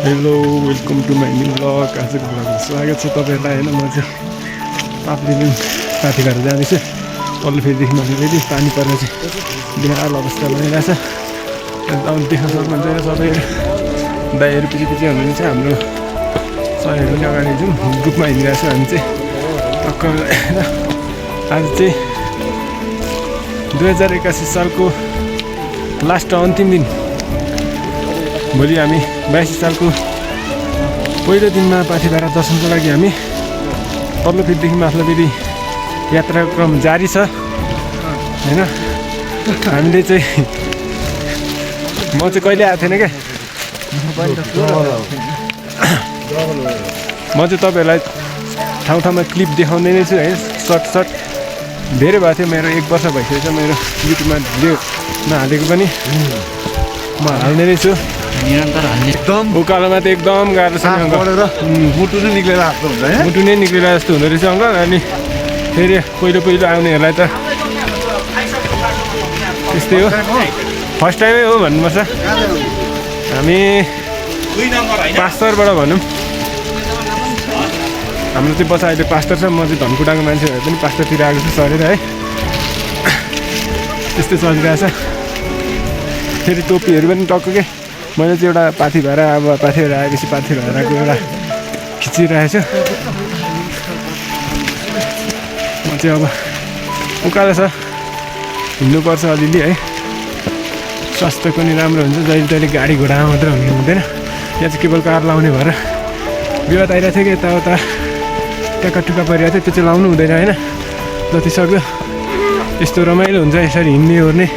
Hello welcome to my new vlog. आजको ब्लगमा स्वागत छ तपाईँहरूलाई। होइन म चाहिँ पापलेजुङ पाथी भएर जाँदैछु। तल्लो फेरिदेखि मैले फेरि पानी परेर चाहिँ बेहाल अवस्था भइरहेछ। अब देख्न सक्नुहुन्छ सबैले दाइहरू पछि पछि हुनुहुन्छ। हाम्रो सहरहरू पनि अगाडि जाउँ ग्रुपमा हिँडिरहेको छ हामी चाहिँ टक्क। आज चाहिँ 2081 सालको लास्ट अन्तिम दिन। भोलि हामी 82 सालको पहिलो दिनमा पाथिभरा दर्शनको लागि हामी तल्लो फेरिदेखि माथिल्लो फेरि यात्राक्रम जारी छ। होइन हामीले चाहिँ म चाहिँ कहिले आएको थिएन क्या। म चाहिँ तपाईँहरूलाई ठाउँ ठाउँमा क्लिप देखाउँदै नै छु है। सर्ट धेरै भएको थियो। मेरो 1 वर्ष भइसकेको छ मेरो युट्युबमा भिडियोमा हालेको पनि। म हाल्ने नै छु निरन्तर हाल्ने। एकदम उकालोमा त एकदम गाह्रो छ नि अङ्कल। मुटु नै निक्लेर जस्तो हुन्छ है। मुटु नै निक्लेर जस्तो हुँदो रहेछ अङ्कल। अनि फेरि पहिलो आउनेहरूलाई त त्यस्तै हो। फर्स्ट टाइमै हो भन्नुपर्छ। हामी पास्टरबाट भनौँ। हाम्रो चाहिँ बच्चा अहिले पास्टर छ। म चाहिँ धनकुटाको मान्छे भए पनि पास्टरतिर आएको छु सरेर है। त्यस्तै चलिरहेछ। फेरि टोपीहरू पनि टक्क के मैले चाहिँ एउटा पाथी भएर अब पाथी भएर आएपछि पाथी भएरको एउटा खिचिरहेको छु। म चाहिँ अब उकालो छ हिँड्नुपर्छ अलिअलि है। स्वास्थ्य पनि राम्रो हुन्छ। जहिले तहिले गाडी घोडामा मात्र हुनु हुँदैन। यहाँ चाहिँ केवल कार लाउने भएर विवाद आइरहेको थियो कि यताउता ट्याक्का टुक्का परिरहेको थियो। त्यो चाहिँ लाउनु हुँदैन होइन। जति सक्यो यस्तो रमाइलो हुन्छ यसरी हिँड्ने ओर्ने।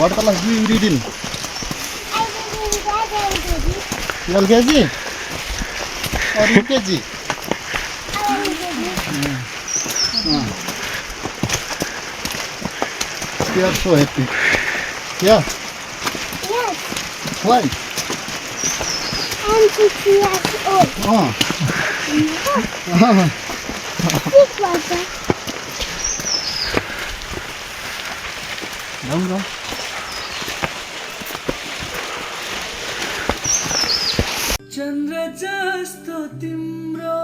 What color do you read in? LKG or UKG? You are so happy. Yeah. Yes, Why? I'm 6 years old. Oh. This was a No. चन्द्र जस्तो तिम्रो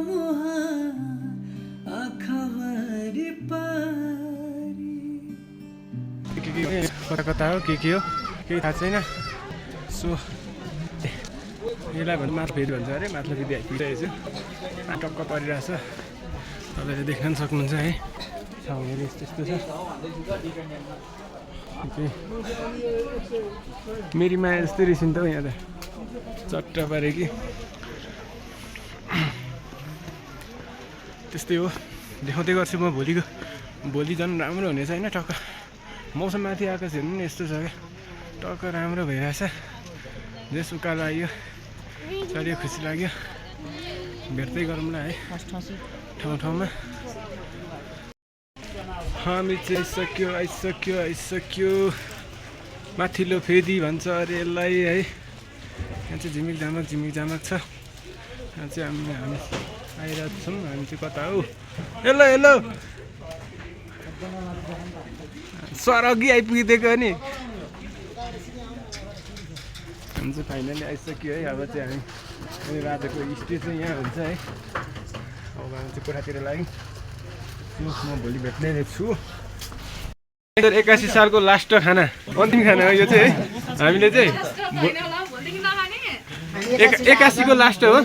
मुहार आँखाभरि पारी। कता हो के हो केही थाहा छैन। सो यसलाई भन्नु माथि फेरि भन्छ अरे। माथिल्लो फेरि आइपुगिरहेको छु। टक्क परिरहेछ। तपाईँले देख्न पनि सक्नुहुन्छ है। ठाउँहरू यस्तो छ। मेरी माया जस्तै रहेछ नि त हौ यहाँ त। चट्ट पऱ्यो कि त्यस्तै हो। देखाउँदै गर्छु म भोलि झन् राम्रो हुनेछ होइन। टक्क मौसम माथि आकाश हेर्नु नि यस्तो छ क्या। टक्क राम्रो भइरहेछ। जेस उकालो आयो चढ्यो खुसी लाग्यो। भेट्दै गरौँला है ठाउँ ठाउँमा। हामी चाहिँ आइसक्यो माथिल्लो फेदी भन्छ अरे यसलाई है। यहाँ चाहिँ झिमिक झामक छ। यहाँ चाहिँ हामी आइरहेको छौँ। हामी चाहिँ कता हो। हेलो सरगी आइपुगिदिएको नि। हामी चाहिँ फाइनली आइसक्यो है। अब चाहिँ हामी राजाको स्टे चाहिँ यहाँ हुन्छ है। अब हामी चाहिँ कोठातिर लाग्यौँ। म भोलि भेट्ने नै छु। 81 सालको लास्ट खाना अन्तिम खाना हो यो चाहिँ है। हामीले चाहिँ 81 को लास्ट हो।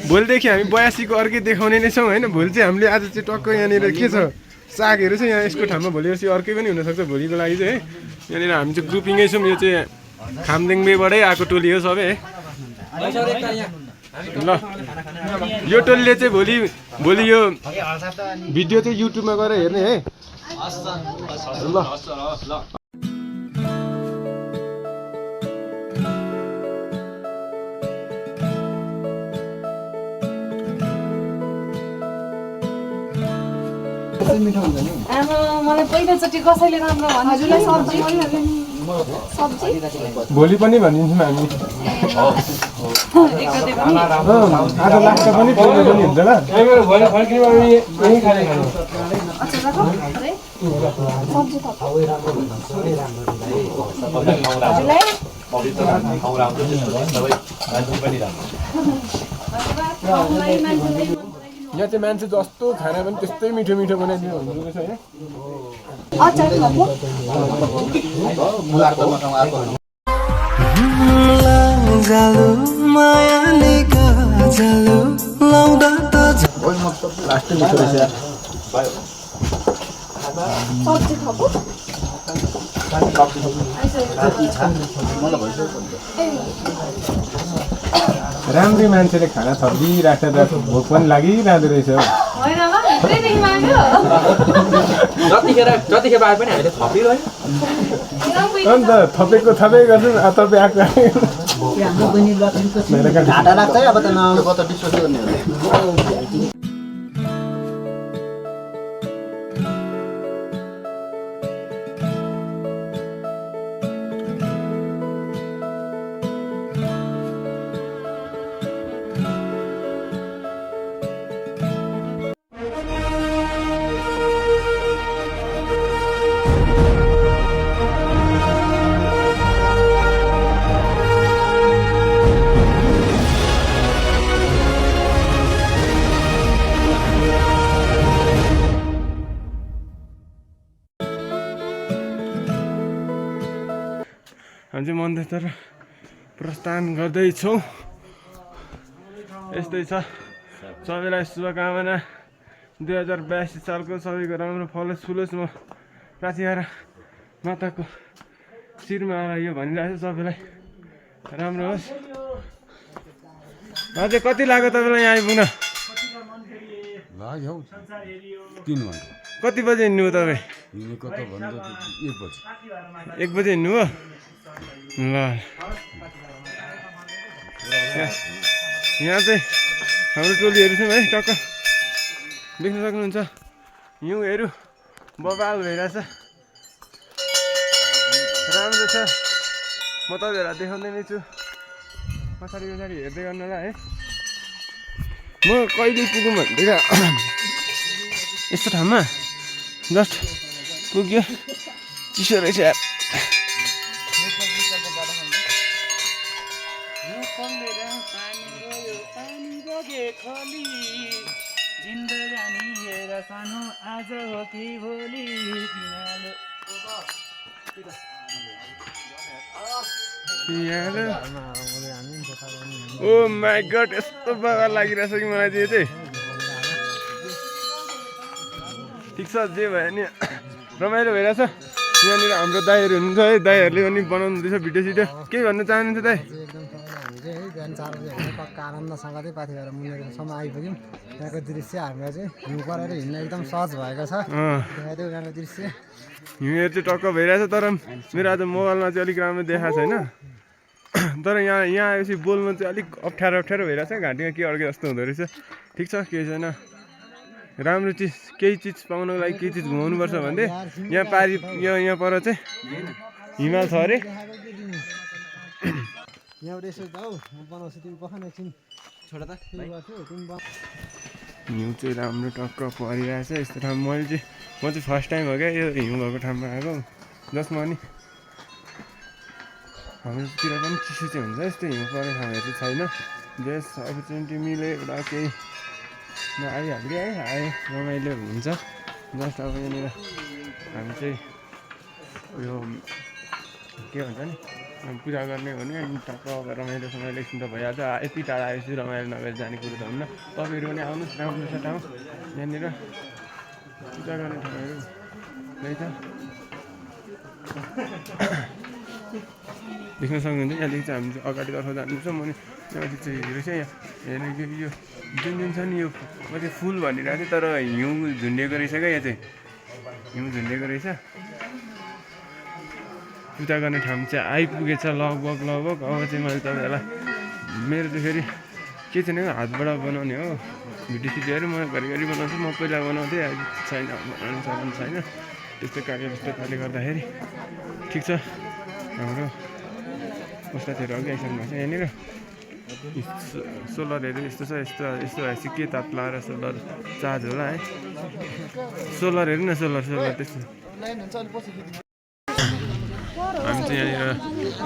भोलिदेखि हामी 82 को अर्कै देखाउने नै छौँ होइन। भोलि चाहिँ हामीले आज चाहिँ टक्क यहाँनिर के छ सागहरू चाहिँ यहाँ यसको ठाउँमा भोलि पर्सि अर्कै पनि हुनसक्छ भोलिको लागि चाहिँ है। यहाँनिर हामी चाहिँ ग्रुपिङै छौँ। यो चाहिँ खामदेङबेबाटै आएको टोली हो सबै है। ल यो टोलीले चाहिँ भोलि यो भिडियो चाहिँ युट्युबमा गएर हेर्ने है। ल मलाई पहिलोचोटि कसैले राम्रो हजुरलाई सब्जी भोलि पनि भनिदिन्छौँ हामी। आज लास्ट पनि पहिलो पनि हुन्छ ल। यहाँ चाहिँ मान्छे जस्तो खाना पनि त्यस्तै मिठो मिठो बनाइदिनु हुँदो रहेछ होइन। राम्रै मान्छेले खाना थपिराख्दा भोक पनि लागिरहँदो रहेछ। जतिखेर आए पनि हामीले थपिरह्यो। अन्त थपेको थपै गर्छौँ तपाईँ आएको घाटा लाग्छ है अब त नआउनु कता डिस्कस गर्ने हो। हामी चाहिँ मन्दिरतिर प्रस्थान गर्दैछौँ। यस्तै छ। सबैलाई शुभकामना। 2082 सालको सबैको राम्रो फलोस् फुलोस्। म प्रार्थना माताको शिरमा यो भनिरहेको छु सबैलाई राम्रो होस्। अझै कति लाग्यो तपाईँलाई यहाँ आइपुग्न? लाग्यो 3 घन्टा। कति बजे हिँड्नु हो तपाईँ? हिँडेको त भन्दा 1 बजे। 1 बजे हिँड्नु हो? ल यहाँ चाहिँ हाम्रो टोलीहरू छौँ है। टक्क देख्न सक्नुहुन्छ हिउँहरू बबाल भइरहेछ। राम्रो छ। म तपाईँहरूलाई देखाउँदै नै छु पछाडि पछाडि हेर्दै गर्नुलाई है। म कहिले पुगौँ भनेर यस्तो ठाउँमा जस्ट पुग्यो। चिसो रहेछ यार। आज हो कि भोलि ओ माई गड यस्तो बगाल लागिरहेछ कि मलाई चाहिँ ठिक छ। जे भयो नि रमाइलो भइरहेछ। यहाँनिर हाम्रो दाईहरू हुनुहुन्छ है। दाईहरूले पनि बनाउनु हुँदैछ भिडियो सिडियो। के भन्नु चाहनुहुन्छ दाई? बिहान 4 बजी हामी पक्का आनन्दसँग चाहिँ पाथी भएर मुनिसम्म आइपुग्यौँ। त्यहाँको दृश्य हामीलाई चाहिँ हिउँ परेर हिँड्न एकदम सहज भएको छ। देखाइदिउँ यहाँको दृश्य। हिउँहरू चाहिँ टक्क भइरहेछ। तर मेरो आज मोबाइलमा चाहिँ अलिक राम्रो देखाएको छैन। तर यहाँ आएपछि बोल्नु चाहिँ अलिक अप्ठ्यारो भइरहेछ। घाँटीमा के अड्के जस्तो हुँदो रहेछ। ठिक छ केही छैन। राम्रो चिज केही चिज पाउनको लागि केही चिज घुमाउनुपर्छ भन्दै यहाँ पारि यहाँ पर चाहिँ हिमाल छ अरे। हिउँ चाहिँ राम्रो टक्क परिरहेछ यस्तो ठाउँमा। म चाहिँ फर्स्ट टाइम हो क्या यो हिउँ भएको ठाउँमा आएको। जसमा अनि हाम्रोतिर पनि चिसो चाहिँ हुन्छ। यस्तो हिउँ पर्ने ठाउँहरू चाहिँ छैन। बेस्ट अपर्च्युनिटी मिले एउटा केही आइहाल्यो है आयो रमाइलो हुन्छ जस्ट अब यहाँनिर हामी चाहिँ उयो के भन्छ नि पूजा गर्ने हो भने अनि टक्क रमाइलोसँगले एकछिन त भइहाल्छ यति टाढा आएपछि रमाइलो नगरेर जाने कुरो त हुन्न तपाईँहरू पनि आउनुहोस् राम्रो छ ठाउँ यहाँनिर पूजा गर्ने ठाउँहरू रहेछ देख्न सक्नुहुन्छ यहाँदेखि चाहिँ हामी चाहिँ अगाडितर्फ जानुपर्छ म नि यहाँदेखि चाहिँ हेरेको छ यहाँ हेर्ने यो जुन छ नि यो कति फुल भनिरहेको थियो तर हिउँ झुन्डिएको रहेछ क्या यहाँ चाहिँ हिउँ झुन्डिएको रहेछ पूजा गर्ने ठाउँ चाहिँ आइपुगेछ लगभग अब चाहिँ मैले तपाईँहरूलाई मेरो चाहिँ फेरि के छैन हातबाट बनाउने हो भिडियो सिडियोहरू म घरिघरि बनाउँछु म पहिला बनाउँथेँ अहिले छैन बनाउनु सक्नु छैन त्यस्तो कारणले गर्दाखेरि ठिक छ हाम्रो पुस्ताहरू अघि आइसक्नु भएको छ यहाँनिर सोलरहरू यस्तो छ यस्तो भएपछि के ताप लाएर सोलर चार्ज होला है सोलरहरू न सोलर त्यस्तो हामी चाहिँ यहाँनिर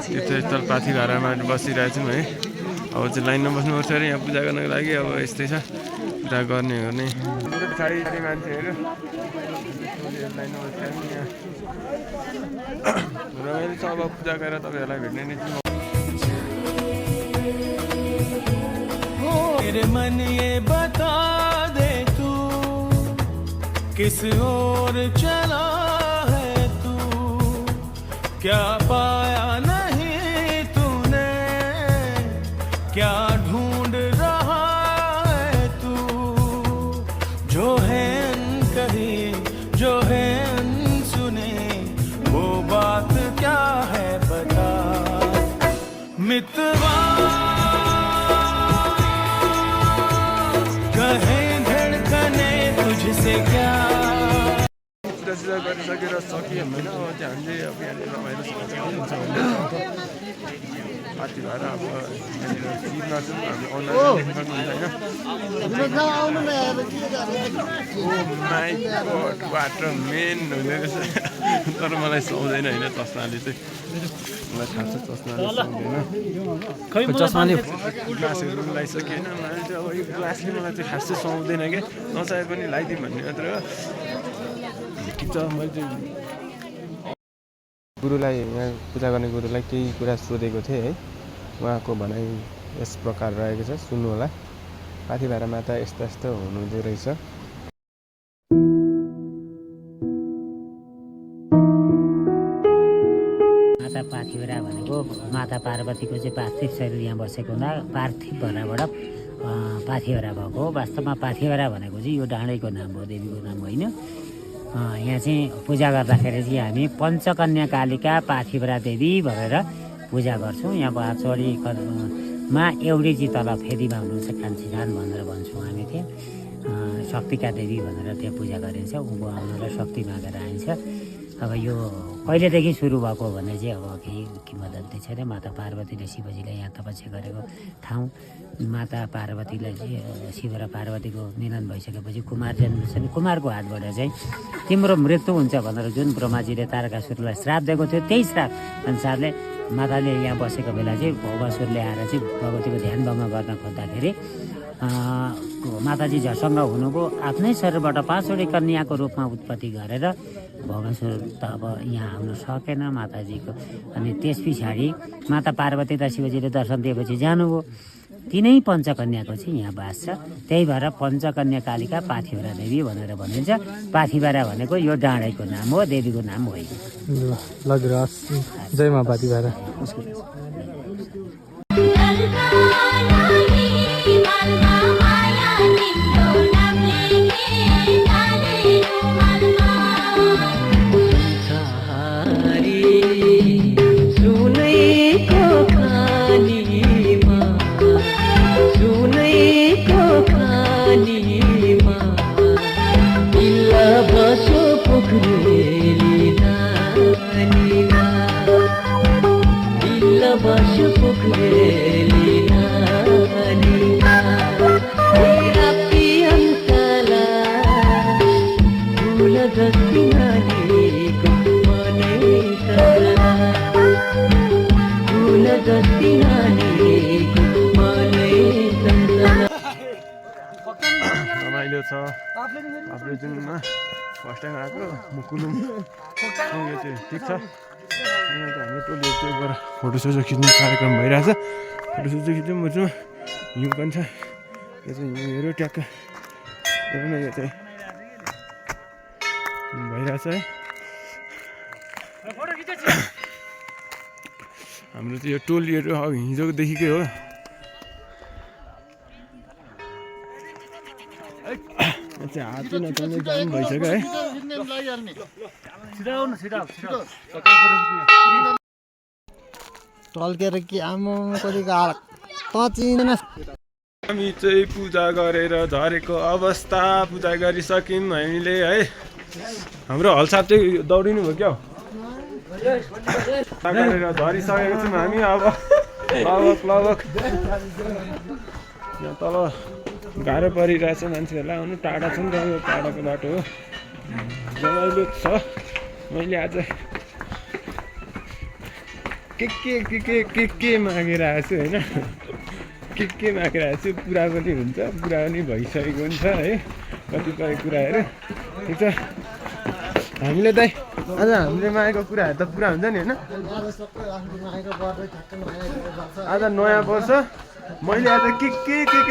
तीर्थस्थल पाथिभारामा बसिरहेछौँ है अब चाहिँ लाइनमा बस्नुपर्छ अरे यहाँ पूजा गर्नको लागि अब यस्तै छ पूजा गर्ने हो भने पछाडि मान्छेहरू लाइनमा बसिरहेको यहाँ रमाइलो छ अब पूजा गरेर तपाईँहरूलाई भेट्ने नै छु मेरे मन ये बता दे तू किस ओर चला है तू क्या पाया नहीं तूने क्या ढूंढ रहा है तू जो है कही जो है सुने वो बात क्या है बता मितवा कहे धड़कने तुझसे क्या पूजा गरिसकेर सकियो होइन अब चाहिँ हामीले अब यहाँनिर रमाइलोसँग चाहिँ हुन्छ भने पार्टी भएर अब यहाँनिर सिटमा चाहिँ हामी अनलाइन देख्न सक्नुहुन्छ होइन बाटो मेन हुने रहेछ तर मलाई सुहाउँदैन होइन चस्माले चाहिँ मलाई थाहा छ चस्माले ग्लासहरू लगाइसक्यो होइन मलाई चाहिँ अब यो ग्लासले मलाई चाहिँ खास चाहिँ सुहाउँदैन क्या नचाहे पनि लगाइदिउँ भन्ने मात्र हो ठिक छ मैले चाहिँ गुरुलाई यहाँ पूजा गर्ने गुरुलाई केही कुरा सोधेको थिएँ है उहाँको भनाइ यस प्रकार रहेको छ सुन्नु होला पाथिभारा माता यस्तो यस्तो हुनुहुँदो रहेछ माता पाथिभारा भनेको माता पार्वतीको चाहिँ पार्थिव शरीर यहाँ बसेको हुँदा पार्थिव भराबाट पाथिभारा भएको हो वास्तवमा पाथिभारा भनेको चाहिँ यो डाँडैको नाम हो देवीको नाम होइन यहाँ चाहिँ पूजा गर्दाखेरि चाहिँ हामी पञ्चकन्या कालिका पाथिभारा देवी भनेर पूजा गर्छौँ यहाँ बाचौरीमा एउटी चाहिँ तल फेदीमा हुनुहुन्छ कान्छी धान भनेर भन्छौँ हामी त्यहाँ शक्तिका देवी भनेर त्यहाँ पूजा गरिन्छ उँभो आउनलाई शक्ति मागेर आइन्छ अब यो कहिलेदेखि सुरु भएको भने चाहिँ अब केही किंवदन्ती छैन माता पार्वतीले शिवजीलाई यहाँ तपस्या गरेको ठाउँ माता पार्वतीलाई चाहिँ शिव र पार्वतीको मिलन भइसकेपछि कुमार जन्मिन्छ नि कुमारको हातबाट चाहिँ तिम्रो मृत्यु हुन्छ भनेर जुन ब्रह्माजीले तारकासुरलाई श्राप दिएको थियो त्यही श्राप अनुसारले माताले यहाँ बसेको बेला चाहिँ भगवासुरले आएर चाहिँ भगवतीको ध्यान भङ्ग गर्न खोज्दाखेरि माताजी झसङ्ग हुनुभयो आफ्नै शरीरबाट 5वटी कन्याको रूपमा उत्पत्ति गरेर भगवासुर त अब यहाँ आउन सकेन माताजीको अनि त्यस पछाडि माता पार्वती र शिवजीले दर्शन दिएपछि जानुभयो तिनै पञ्चकन्याको चाहिँ यहाँ बास छ त्यही भएर पञ्चकन्या कालिका पाथिभारा देवी भनेर भनिन्छ पाथिभारा भनेको यो डाँडैको नाम हो देवीको नाम होइन जय मा पाथिभारा रमाइलो छ ताप्लेजुङमा फर्स्ट टाइम आएको मुकुलुङ यो चाहिँ ठिक छ। यहाँ चाहिँ हाम्रो टोलीहरू चाहिँ एकबार फोटोसोटो खिच्ने कार्यक्रम भइरहेछ। फोटोसोटो खिच्नु म चाहिँ हिउँ पनि छ यो चाहिँ हिउँहरू ट्याक्क हेर्नु न यो चाहिँ भइरहेछ है। हाम्रो चाहिँ यो टोलीहरू अब हिजोदेखिकै हो। चाहिँ हात नचल्ने जाम भइसक्यो है। टल्केर कि आमा कतिको हालत त चिन्दैन। हामी चाहिँ पूजा गरेर झरेको अवस्था पूजा गरिसक्यौँ हामीले है। हाम्रो हलसाप चाहिँ दौडिनु भयो क्या गरेर झरिसकेको छौँ हामी। अब लगभग यहाँ तल गाह्रो परिरहेछ मान्छेहरूलाई आउनु। टाढा छ नि त यो टाढाको बाटो हो रमाइलो छ। मैले आज के मागेर आएको छु होइन के मागेर आएको छु। पुरा पनि हुन्छ पुरा पनि भइसकेको हुन्छ है कतिपय कुराहरू ठिक छ। हामीले दाइ आज हामीले मागेको कुराहरू त पुरा हुन्छ नि होइन। आज नयाँ वर्ष मैले आज के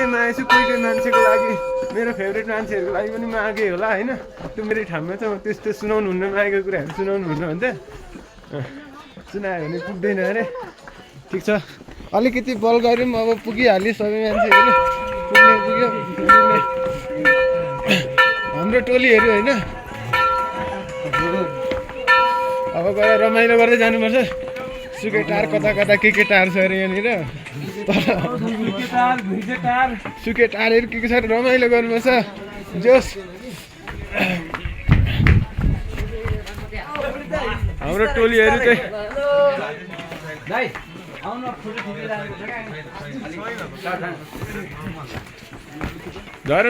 मागेको छु। कोही मान्छेको लागि मेरो फेभरेट मान्छेहरूको लागि पनि मागेँ होला होइन। त्यो मेरै ठाउँमा चाहिँ म त्यस्तो सुनाउनु हुन्न मागेको कुराहरू सुनाउनु हुन्न भन्छ सुनायो भने पुग्दैन अरे। ठिक छ अलिकति बल गऱ्यौँ अब पुगिहाल्यो सबै मान्छेहरू पुग्यो हाम्रो टोलीहरू होइन। अब गएर रमाइलो गर्दै जानुपर्छ। सुके टार कता के टार छ अरे यहाँनिर सुके टारहरू के छ रमाइलो गर्नुपर्छ जोस। हाम्रो टोलीहरू चाहिँ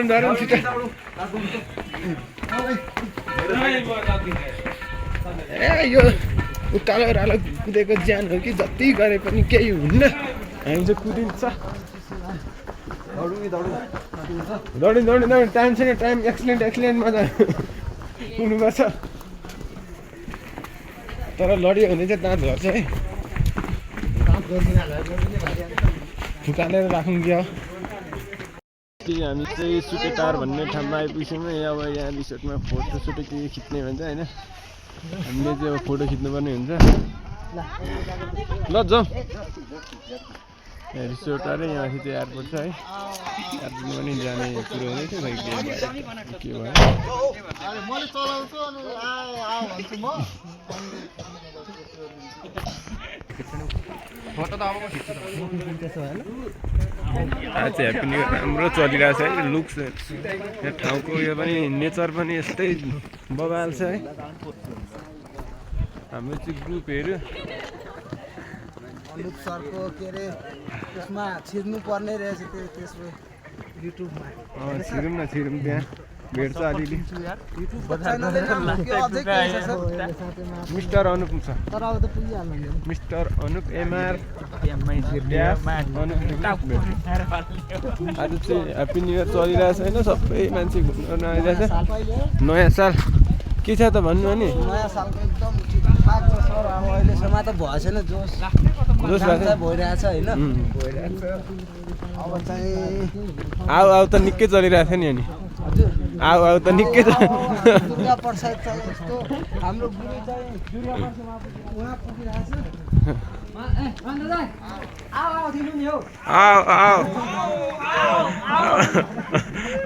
झरौँ छिटो। ए यो उकालो ओह्रालो कुदेको ज्यान हो कि जति गरे पनि केही हुन्न। हामी चाहिँ कुदिन्छ दौडिनु टाइम छैन। टाइम एक्सिलेन्टमा कुद्नुपर्छ तर लड्यो भने चाहिँ दाँत झर्छ है। फुकालेर राखौँ क्या। हामी चाहिँ सुकेटार भन्ने ठाउँमा आइपुग्छौँ। अब यहाँ रिसोर्टमा फोटोसोटो के खिच्ने भन्छ होइन। हामीले चाहिँ अब फोटो खिच्नुपर्ने हुन्छ। ल जाउँ रिसोर्ट अरे यहाँदेखि चाहिँ एयरपोर्ट छ है। एयरपोर्टमा पनि जाने कुरो हुँदैछ खै के भयो। आज चाहिँ ह्याप्पी न्यू इयर राम्रो चलिरहेछ है। लुक्स यहाँ ठाउँको यो पनि नेचर पनि यस्तै बबाल छ है। हाम्रो चाहिँ ग्रुपहरू अनुप सरको के अरे त्यसमा छिर्नु पर्ने रहेछ त्यसको युट्युबमा। छिरौँ त्यहाँ भेट्छ अलिअलि। मिस्टर अनुप छ तर अब त पुगिहाल्नु मिस्टर अनुप MR आज चाहिँ ह्याप्पी न्यू इयर चलिरहेछ होइन। सबै मान्छे घुम्न आइरहेछ। नयाँ साल के छ त भन्नु नि। नयाँ सालको एकदम ठिकठाक छ सर। अब अहिलेसम्म त भएको छैन जोस भइरहेछ होइन। अब चाहिँ आउ त निकै चलिरहेको थियो नि अनि आउ त निकै दुर्गा प्रसाद चाहिँ यस्तो हाम्रो गुरु चाहिँ दुर्गा प्रसादमा उहाँ पुगिरहेछ।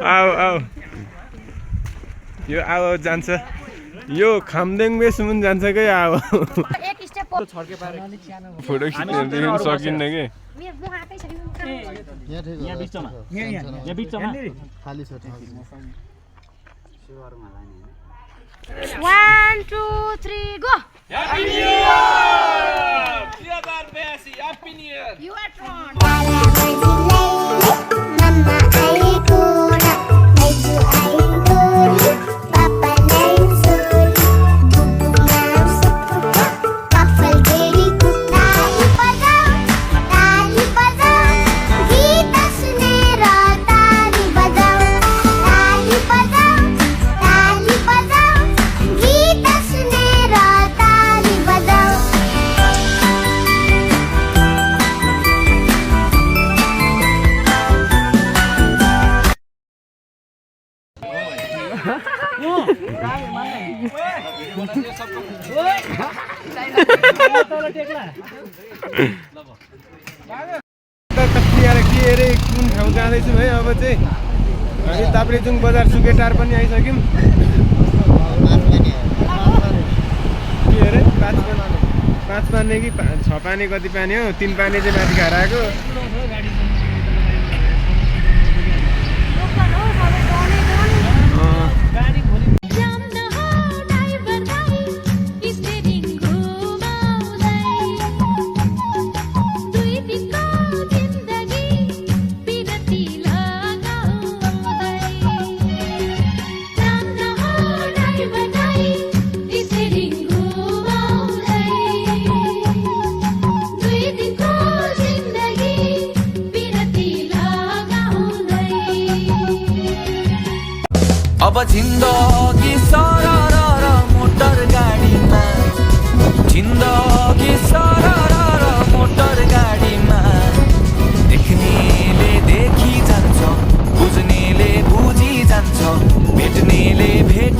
आउ यो आउ जान्छ यो खामदेङ बेसम्म जान्छ क्या। अब फोटो खिच्नु सकिन्न कि खाली छ। 1 2 3 go. Happy New Year! 2082 Happy New Year! You are wrong. Mama aikuna, Baju aindulu, Papa nainsul, Bubu masukuta, Kafal geri kuta. Tali bajao, Geeta sunera tali bajao, Tali के अरे कुन ठाउँ जाँदैछौँ है अब चाहिँ हामी ताप्लेजुङ बजार सुकेटार पनि आइसक्यौँ के अरे 5 पानी कि 6 पानी कति पानी हो 3 पानी चाहिँ माथि खाएर आएको अब जिन्दगी सरर मोटर गाडीमा जिन्दगी सरर मोटर गाडीमा देख्नेले देखि जान्छ बुझ्नेले बुझी जान्छ भेट्नेले भेट